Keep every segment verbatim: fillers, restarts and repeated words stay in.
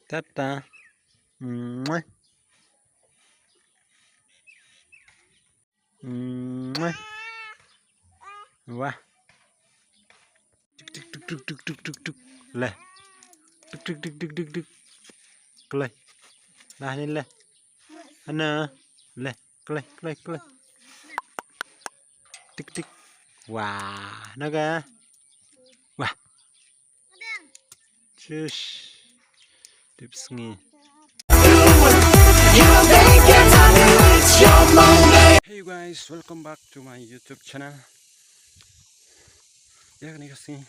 Tata. Mwah. Mwah. Wah. Tik tik tik tik tik tik tik tik. Le. Tik tik tik tik tik tik. Klei. Lah ni le. Ana. Le. Klei, klei, klei. Tik tik. Wah, naga. Wah. Shush. Tip sngi. Hey you guys, welcome back to my YouTube channel. Ïa kane ka sngi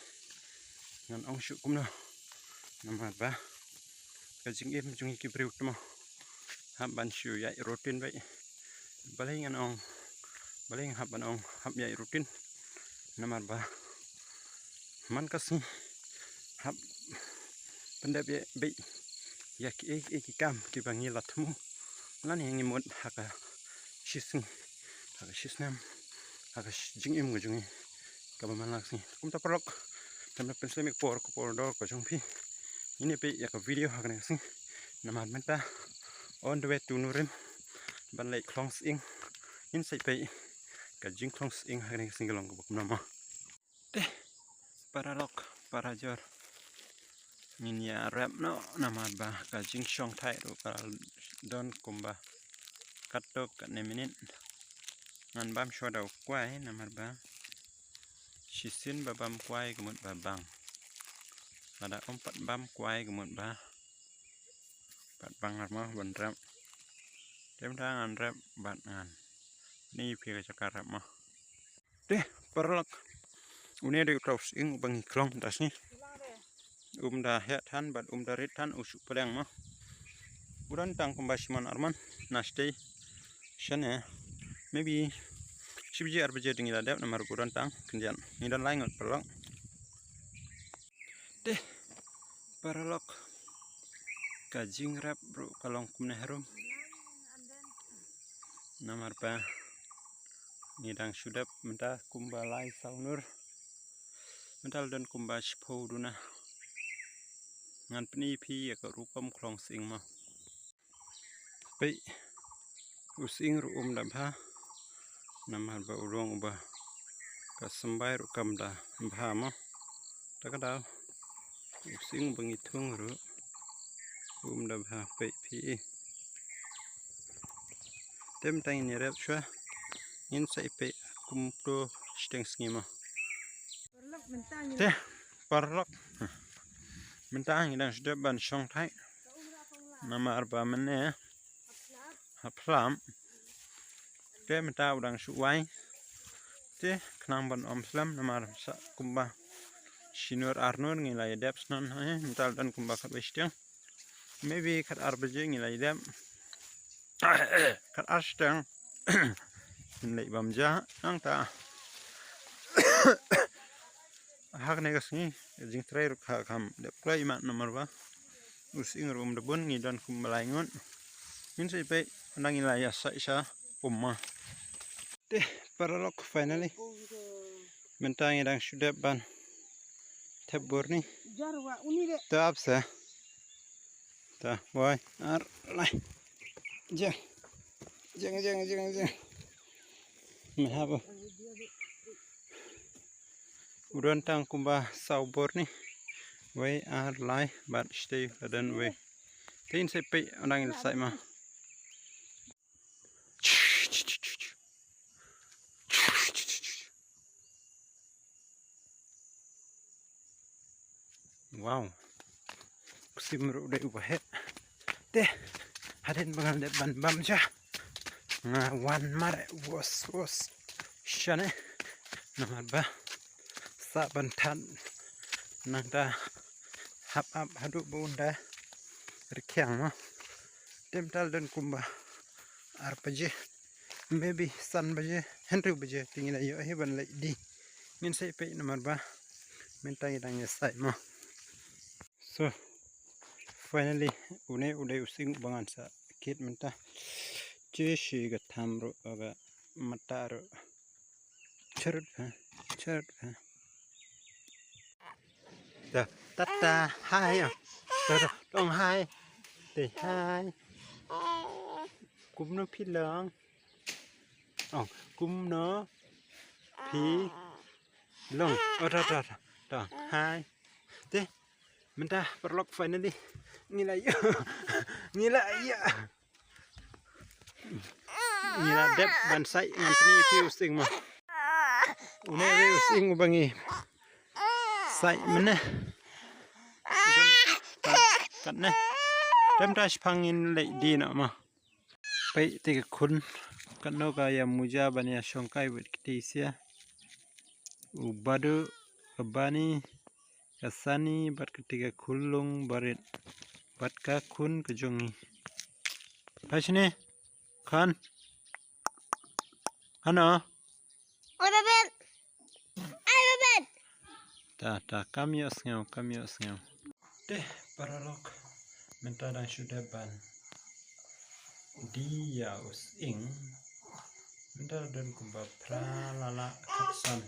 ngan ong shuh kumno. Namar ba ka jingim jong ngi ki briew te mo, hap ban shu ïaid routine beit. Balei ngan ong, balei ngan hap ban ong hap ïaid routine? Namar ba man ka sngi hap pyndep ïa beit ïa kiei kiei ki kam kiba ngi la thmu lane ngi mut ha ka shi sngi, ha ka shi snem, ha ka shi jingim ka jong ngi kaba man la ka sngi. Kumta paralok, te ym da pynslem ïa ka por, ka por dor ka jong phi, ngin ïa peit ïa ka video ha kane ka sngi. Namar mynta on the way to Nurim ban leit khlong sying. Ngin sa ïa peit ka jingkhlong sying ha kane ka sngi ka long kaba kumno mo. Te paralok, parajor, ngin ïa rep noh namar ba ka jingshongthait ruh ka la don kumba katto katne minit. Ngan bam shuwa da u kwai namar ba shisien ba bam kwai ka mut ba bang. Lada ym pat bam kwai ka mut ba pat bang ar mo ban rep. Te mynta ngan rep bad ngan pyni ïa phi ka jaka rep mo. Te paralok, une dei uta u sying uba ngi khlong mynta sngi. Um da heh than bad um da rit than, u shu pdeng mo. U don tang kumba shi mon ar mon na shatei. Shane maybe shi baje ar baje te ngi la dep namar ba u don tang khyndiat. Ngi don lai ngut paralok. Te paralok, ka jingrep ruh ka long kumne harum. Namar ba ngi dang shu dep mynta kumba lai saw nur. Mynta la don kumba shiphew duna. Ngan pyni ïa phi ïa ka rukom khlong sying mo. Peit, u sying ruh um da bha namar ba u long uba ka symbai ruh kam da bha mo. Ta ka daw u sying ba ngi thung ruh um da bha, peit phi. Te mynta ngin ïa rep shuwa, ngin sa ïa peit kumto shiteng sngi mo. Te paralok, mynta ngi dang shu dep ban shongthait namar ba mynne ha phlam. Te mynta u dang shu wai. Te khnang ban ym slem namar sa kumba shi nur ar nur ngi la ïa dep snon, eh, mynta la don kumba khatwei shiteng. Maybe khat ar baje ngi la ïa dep. Khat ar shiteng ngin leit bam ja nangta. Ha kane ka sngi ka jingtrei ruh ka kham dep kloi mat namar ba u sying ruh um da bun, ngi don kumba lai ngut. Ngin sa ïa peit nang ngi la ïa said sha um mo. Te paralok, finally mynta ngi dang shu dep ban thep bor ni. Te ap se. Ta wai ar lai. Jeng jeng jeng jeng jeng. Me habo. U don tang kumba saw bor ni. Wei ar lai bad shatei la don wei. Te ngin sa ïa peit u nang ïa said mo. Wow. U sim ruh u dei uba heh. Te hadien ba ngan dep ban bam ja, nga wan mareh wos wos shane. Namar ba sah ban thad nangta hap hap haduh ba un da rkhiang mo. Te mynta la don kumba ar baje, maybe san baje, hynriew baje te ngi la ïoh hi ban leit die. Ngin sa ïa peit namar ba mynta ngi dang ïa said mo. So finally une u dei u sying uba ngan sa kit mynta. Te shi ka tham ruh ka mata ruh. Chirut ha, chirut ha. Ta ta ta, hai ya. Ta ta, dong hai. Hi. Kumno phi long? Oh, kumno phi long? Oh, ta, ta, ta, ta. Hi. Te, mynta paralok, finally ngi la ïoh. Ngi la ïoh. Ngi la dep ban said, ngan pyni ïa phi u sying mo. Une u sying uba ngi said mynne. Katne. Te mynta shaphang ngin leit die noh mo. Peit te ka khun. Katno ka ïa muja ban ïa shongkai bad kti sia. U Badu, ka Bani, ka Sani bad kata ka khunlung barit bad ka khun ka jong ngi. Phai shane, Khan. Hano? Ai, Babet. Ai, Babet. Ta, ta, kam ïohsngew, kam ïohsngew. Te, paralok, mynta dang shu dep ban die ïa u sying. Mynta don kumba phra la la khatsan.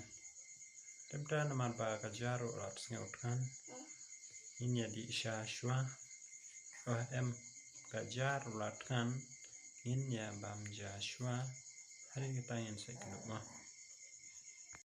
Te mynta namar ba ka jar u la sngewthngan, ngin ïa die sha shuwa. Oh em, ka jar u la thngan, ngin ïa bam ja shuwa. Hadien kata ngin sa ïakynduh mo.